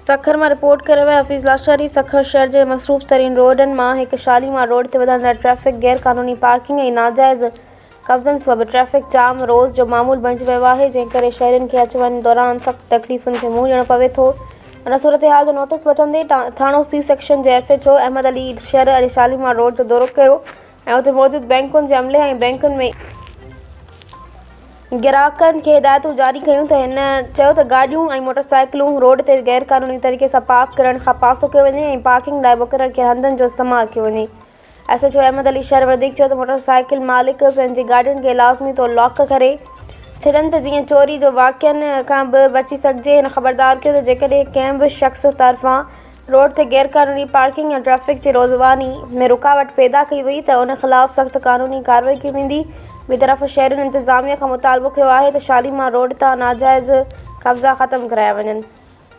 سکر مان رپورٽ ڪري رهيو آهي حفيظ لاشاري سکر شهر جي مصروف ترين روڊن مان هڪ شاليمار روڊ تي وڌندڙ ٽريفڪ غير قانوني پارڪنگ ۽ ناجائز قبضن سبب ٽريفڪ جام روز جو معمول بڻجي ويو آهي جنهن ڪري شهرين کي اچ وڃ دوران سخت تڪليفن کي منهن ڏيڻو پوي ٿو ان صورتحال جو نوٽيس وٺندي ٿاڻو سي سيڪشن جي S H O Ahmed Ali Shar اڄ شاليمار روڊ جو دورو ڪيو ۽ اتي موجود بئنڪن جي عملي ۽ بئنڪن ۾ گراهڪن کي هدايتون جاري ڪيون ته هن چيو ته گاڏيون ۽ موٽرسائيڪلون روڊ تي غيرقانوني طريقي سان پارڪ ڪرڻ کان پاسو ڪيو وڃي ۽ پارڪنگ لاء مقرر ڪيل هنڌن جو استعمال ڪيو وڃي. S H O Ahmed Ali Shar وڌيڪ چيو ته موٽرسائيڪل مالڪ پنهنجي گاڏين کي لازمي طور لاڪ ڪري ڇڏن ته جيئن چوري جو واقعن کان به بچي سگهجي. هن خبردار ڪيو ته جيڪڏهن ڪنهن به شخص طرفان روڊ تي غيرقانوني پارڪنگ يا ٽريفڪ جي رواني ۾ رڪاوٽ پيدا ڪئي وئي ته ان خلاف سخت قانوني ڪارروائي ڪئي ويندي. ٻئي طرف شهرين انتظاميا کان مطالبو ڪيو آهي ته شاليمار روڊ تان ناجائز قبضا ختم ڪرايا وڃن.